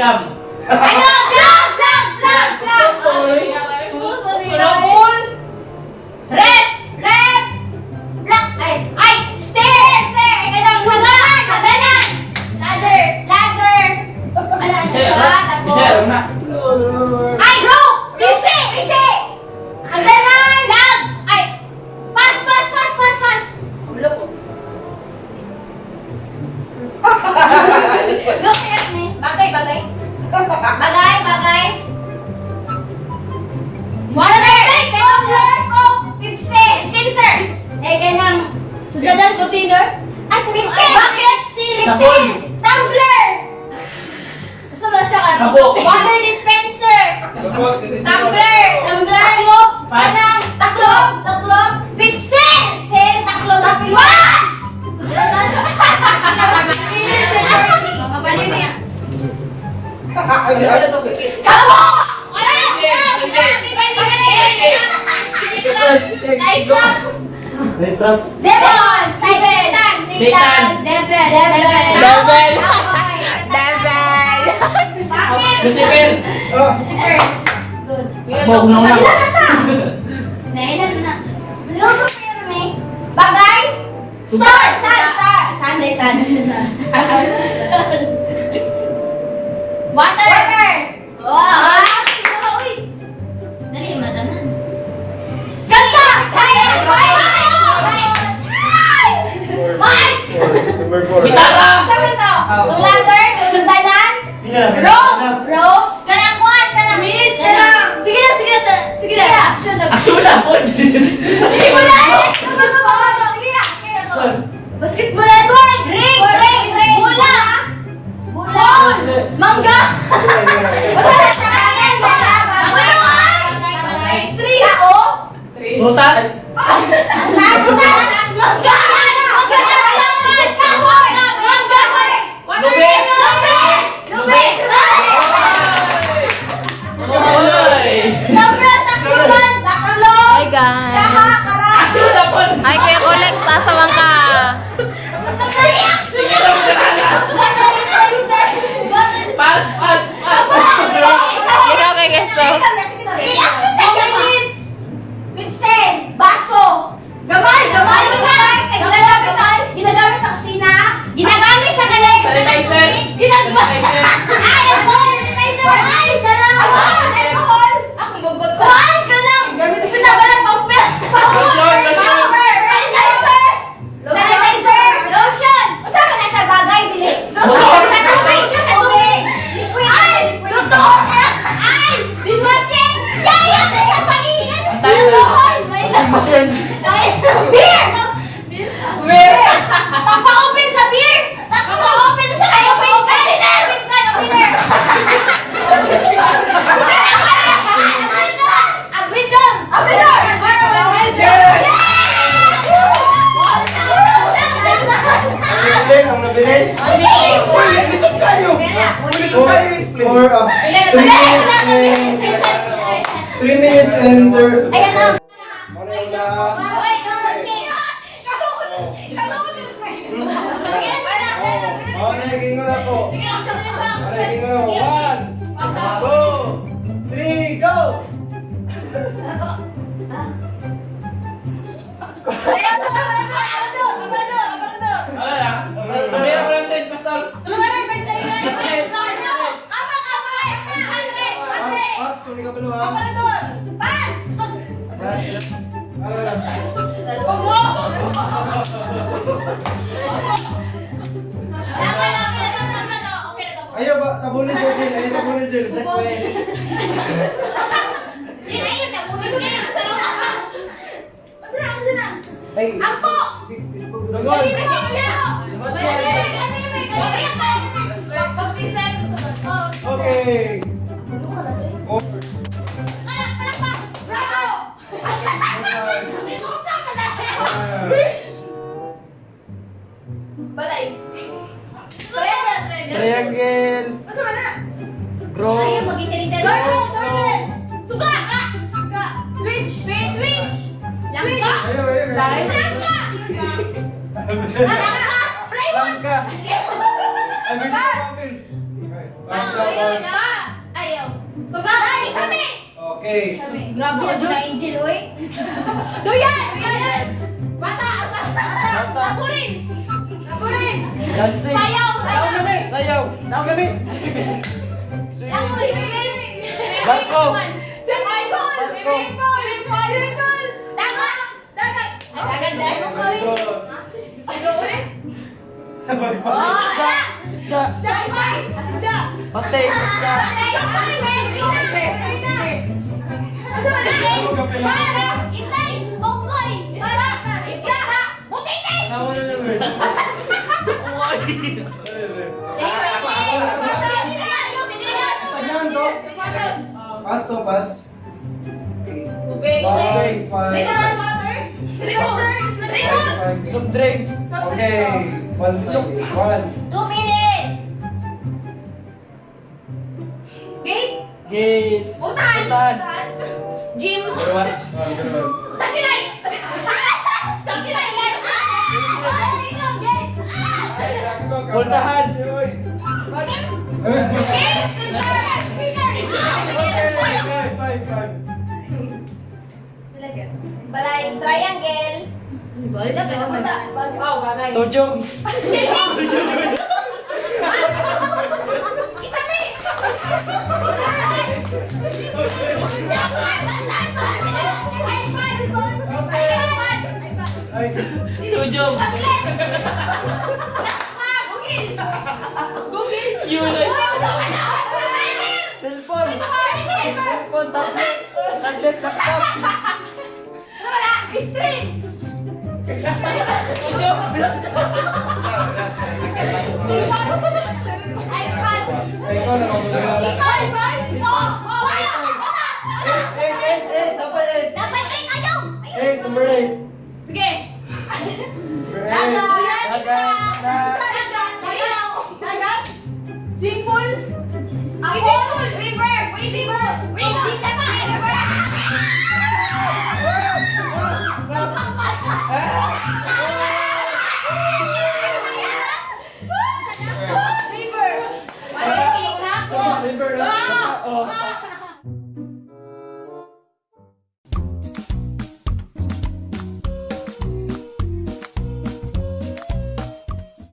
Dam. Ano? Vlog! Vlog! Vlog! Vlog! Snowball. Red! Red! Black! Ay! Ay! Stair! Stair! Ay, kanang hagdanan! Hagdanan! Ladder! Ladder! Ano? Isa, Siya? Tapos? isa, una. Ay! Rope! Bisi! Bisi! Hagdanan! Lag! Ay! Pass! Pass! Pass! Pass! Pass! Look at me. Bagay, bagay. Bagay, bagay. Water! Tumbler! Coke! Pepsi! Spencer! Eh, kanang sudadan container? Ay, Pepsi! Bucket! Seal! Sabon. Tumbler! Gusto ba siya ka? Sabo. Water dispenser! Tumbler! Tumbler! Taklob! Pass. Kanang taklob! Taklob! Pepsi! Sil! Taklob! Taklob! Was! Sudadan! Minutes! Kamo! Nine drops! Red traps. Demon! Satan! Satan. Devil! Devil! Devil. Devil. Bakit? Lucifer. Lucifer! Good. Ako, una una. Kabila na ta! Nailan na. Luto pa yun, may. Bagay? Star! Star! Star! Sunday, Sunday. Water! Water! Wow! Uy! Dali, matanan. Ganda! Kaya! Kaya! Mike! Number 4. Gitara. Sabi to, ladder, tulundanan, rope, rope, kanang kwan, kanang minutes na lang. Sige na, sige na, sige na. Action na. Action na po. Basketball na! Basketball na! Ring! Ring! Ring! Bola! Bola! Mangga! Basta na siya kanin! Bagay! Tree! Tao! Butas. Mangga! Mangga! Mangga! Mangga! Lube. Lube! Oy. Sobra! Takloban! Taklob! Hi guys. Kaha! Kara! Action na po. Hi Kuya Colex, asa man ka? Sige na, Pass, pass, pass. Ikaw kay Gesto. Minsen, baso, gamay, gamay, gamay, ginagamit sa kusina, ginagamit sa kalay, Sanitizer. ginagawa, Sanitizer. ay, alcohol, sanitizer, ay, alcohol, alcohol, ako magbag ko, ay, ganang, gusto na wala pamper, Lotion, lotion. sanitizer, sanitizer, lotion, usa man na siya bagay, dili, Motor. sa tubig siya sa tubig, liquid, ay, totoo, ay, dishwashing, yaya, sa pag-iingat, alcohol, may Machine. Beer! Beer! Papa-open sa beer! Papa-open sa kayo! Opener! Opener! Opener! Abridor! Abridor! Nabilin, ang nabilin. Uy, lisod kayo! Uy, lisod kayo i-explain. 4, 3 minutes and 30. Ayan na! Muna yung una. Oh, nagiging ko na po. Nagiging ko na po. 1, 2, 3, go! Ano na? Ano yung content, Pastor? Pass, pass, kung ikaw pala, ha? Ano lang? Ayaw ba? Tabunin siya, Jill. Ayaw, tabunin, Jill. Ay, Dungon. Okay. Four. Five. Balay. Triangle. Grow. Ayaw, maging Doorbell, doorbell! Suga! Suga! Switch! Switch! Switch! Langka! Ayaw, ayaw, ayaw. Langka! Langka! Plywood! Langka. Ay, may open. Okay. Pass na, pass. Ayaw. Suga! Ay, kami! Okay. Grabe na dyan, Angel, oy. Duyan! Duyan! Bata! Bata! Napurin! Napurin! Dancing. Sayaw! Sayaw! Sayaw. Naugami. Langoy! Barko. Swimming pool! Swimming pool! Swimming pool! Dagat! Dagat! Ay, dagat dahil. Very good. Sino ulit? Bye-bye. Oh, ala! Isda. Isda! Isda! Patay. Isda. Para! Itay! Unggoy! Para! Isda! Butite! Tama na naman. Sukuay. Saan to? Pass to, pass. Okay. One, five. Five. Soft drinks. Okay. One, five, one. 2 minutes! Gate! Gays. Utan! Utan. Gym! Number one. Number one. Sakilay! Sakilay! Pultahan. Uy. Gate! Okay, five, five, five. Balay, triangle. Wow, bagay. Tujong. Isabi! Ay, Tujong. Yun. Cellphone. Cellphone. Tablet. Tablet. Laptop. Tujong. Ay, ikaw na kamusta ka? Eight, eight, eight, dapat eight. Eight, number eight. Sige! Number eight. Dagat! Dagat! Dagat! Swimming pool! Swimming pool! River! River!